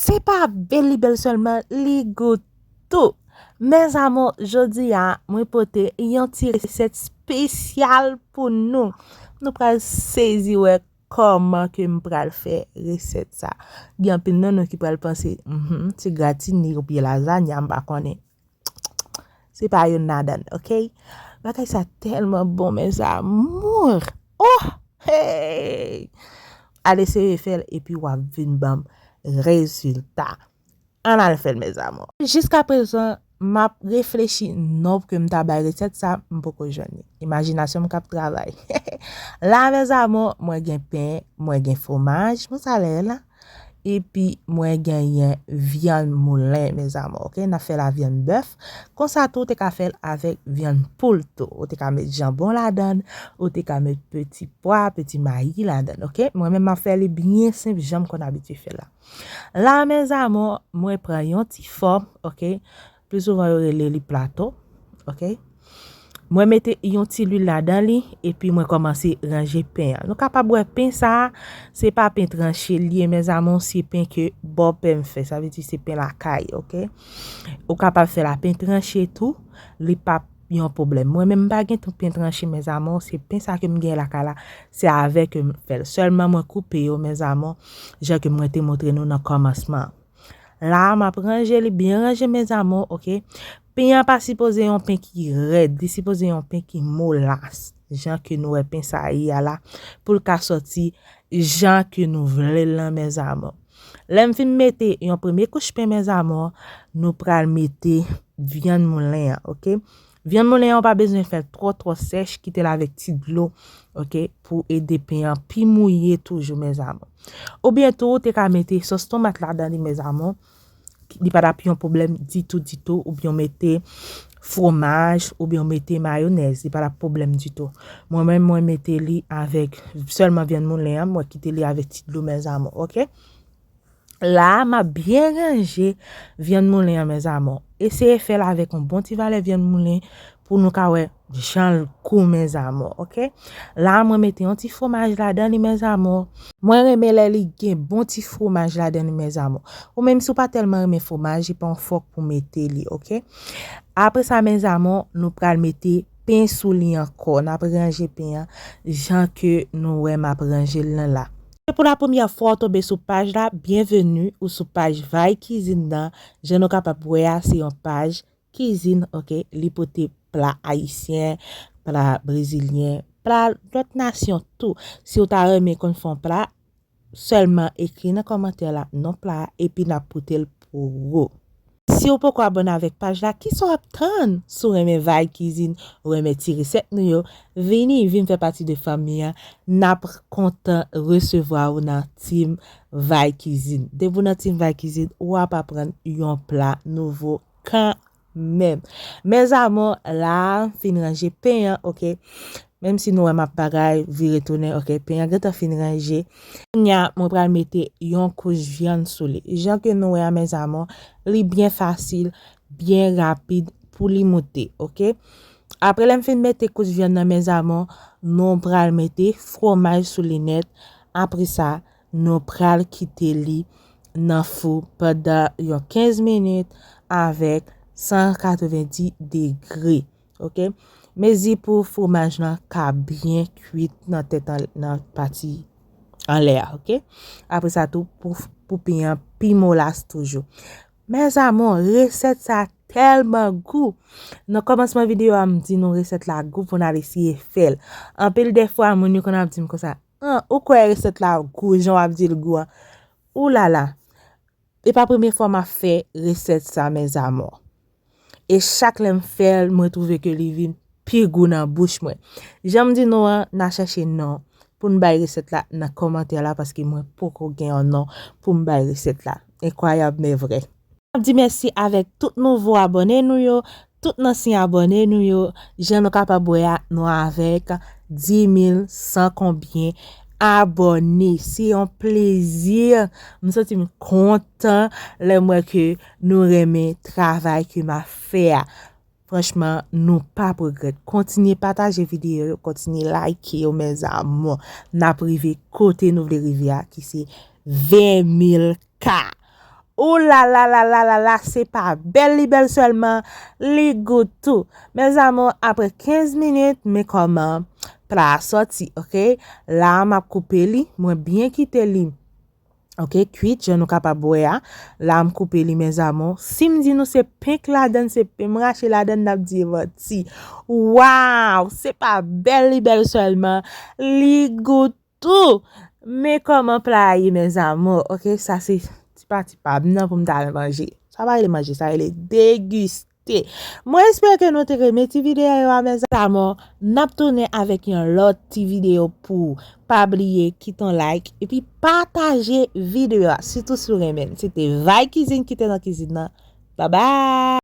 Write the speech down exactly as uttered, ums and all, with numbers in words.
Se pa bèl li bèl sèlman, li gou tou. Mes amours, jodi a, mwen pote yon ti resèt espesyal pou nou. Nou pral sezi wè kòman ke m pral fè resèt sa. Gen anpil nan nou ki pral panse, "Mhm, se gratini oubyen lazanya, m pa konnen." Se pa youn ladan, ok? Bagay sa tèlman bon, mes amours. Oh! Hey! Al eseye fè l epi w ap vin ban m rezilta. Ann al fè l, mes amours. Jiska prezan, m ap reflechi non ke m ta bay resèt sa, m poko jwenn li. Imajinasyon m k ap travay. La, mes amours, mwen gen pen, mwen gen fwomaj, mwen sa lè la. Epi mwen genyen vyann moulen, mes amours, ok? N ap fè l a vyann bèf. Konsa tou, ou te ka fè l avèk vyann poul tou. Ou te ka met janbon ladan l, ou te ka met peti pwa, peti mayi ladan l, ok? Mwen menm, m ap fè li byen senp, jan m konn abitye fè l la. La, mes amours, mwen pran yon ti fò, ok? Pli souvan, yo rele li plato, ok? Mwen mete yon ti lwil ladan li, epi mwen kòmanse ranje pen an. Nou kapab wè pen sa a, se pa pen tranche li ye, mes amours, se pen ke bòpè m fè. Sa vle di se pen lakay, ok? Ou kapab fè l a pen tranche tou, li p ap yon pwoblèm. Mwen menm, m pa gen tout pen tranche, mes amours, se pen sa ke m gen lakay la, se avè ke m fè l. Sèlman mwen koupe yo, mes amours, jan ke mwen te montre nou nan kòmansman an. La, m ap ranje li byen ranje, mes amours, ok? Pen an pa sipoze yon pen ki rèd, li sipoze yon pen ki molas. Jan ke nou wè pen sa ye a la, pou l ka sòti jan ke nou vle l lan, mes amours. Lè m fin mete yon premye kouch pen, mes amours, nou pral mete vyann moulen an, ok? Vyann moulen an, ou pa bezwen fè l twò, twò sèch, kite l avèk ti dlo, ok? Pou ede pen an pi mouye toujou, mes amours. Oubyen tou, ou te ka mete sòs tomat ladan li, mes amours. Li pa t ap yon pwoblèm ditou, ditou, oubyen w mete fwomaj, oubyen w mete mayonèz, li pa t ap pwoblèm ditou. Mwen menm, mwen mete li avèk sèlman vyann moulen an, mwen kite li avèk ti dlo, mes amours, ok? La, m ap byen ranje vyann moulen an, mes amours. Eseye fè l avèk yon bon ti valè vyann moulen pou nou ka wè jan l gou, mes amours, ok? La, mwen mete yon ti fwomaj ladan li, mes amours. Mwen renmen lè li gen bon ti fwomaj ladan li, mes amours. Ou menm si w pa tèlman renmen fwomaj, li pa yon fòk pou mete li, ok? Apre sa, mes amours, nou pral mete pen sou li ankò. N ap ranje pen an jan ke nou wè m ap ranje l lan la. Se pou la premyè fwa w tonbe sou paj la, byenveni ou sou paj Vay Kizin nan. Jan nou kapab wè a, se yon paj kizin, ok? Li pote pla ayisyen, pla brezilyen, pla lòt nasyon tou. Si w ta renmen konn fè yon pla, sèlman ekri nan kòmantè la non pla a, epi n ap pote l pou ou. Si w poko abòne avèk paj la, kisa w ap tann? Si w renmen Vay Kizin, ou renmen ti resèt nou yo, vini, vin fè pati de fanmi an. N ap kontan resevwa ou nan Team Vay Kizin. Depi w nan Team Vay Kizin, w ap aprann yon pla nouvo kanmenm. Mes amours, la, m fin ranje pen an, ok? Menm si nou wè m ap bagay, vire tounen, ok, pen an gentan fin ranje. Kounye a, mwen pral mete yon kouch vyann sou li. Jan ke nou wè a, mes amours, li byen fasil, byen rapid pou li moute, ok? Apre lè m fin mete kouch vyann nan, mes amours, nou pral mete fwomaj sou li nèt. Apre sa, nou pral kite li nan fou pandan yon kenz minit avèk san katrevenndis degre. Ok? Mezi pou fwomaj lan ka byen kwit nan tèt an, nan pati anlè a, ok? Apre sa tou, pou, pou pen an pi molas toujou. Mes amours, resèt sa tèlman gou. Nan kòmansman videyo a, m di nou resèt la gou pou n al eseye fè l. Anpil de fwa, moun yo konn ap di m konsa, "An, ou kwè resèt la gou, jan w ap di l gou an?" Ou la la. E pa premye fwa m ap fè resèt sa, mes amours. E chak lè m fè l, mwen twouve ke li vin pi gou nan bouch mwen. Jan m di nou an, n a chèche non pou n bay resèt la nan kòmantè la, paske mwen poko gen yon non pou m bay resèt la. Enkwayab, men vrè. M ap di mèsi avèk tout nouvo abòne nou yo, tout ansyen abòne nou yo. Jan nou kapab wè a, nou avèk dis mil san konbyen abòne. Se yon plezi. M santi m kontan lè m wè ke nou renmen travay ke m ap fè a. Franchman, nou p ap regrèt. Kontinye pataje videyo yo, kontinye like yo, mes amours. N ap rive kote nou vle rive a, ki se ven mil K. Ou la la la la la la, se pa bèl li bèl sèlman, li gou tou. Mes amours, apre kenz minit, men kòman pla a sòti, oke? La a m ap koupe li, mwen byen kite li, oke, kwit, jan nou kapab wè a. La a m koupe li, mes amours. Si m di nou se pen k ladann, se pen m rache ladann, n ap di manti. Waw, se pa bèl li bèl sèlman, li gou tou. Men kòman pla a ye, mes amours, oke? Sa se ti pati pa m nan pou m ta al manje. Sa pa rele manje, sa rele degiste. Mwen espere ke nou te renmen ti videyo a, mes amours. N ap tounen avèk yon lòt ti videyo pou ou. Pa bliye kite yon like epi pataje videyo a, sitou si w renmen l. Se te Vay Kizin ki te nan kizin nan. Babay!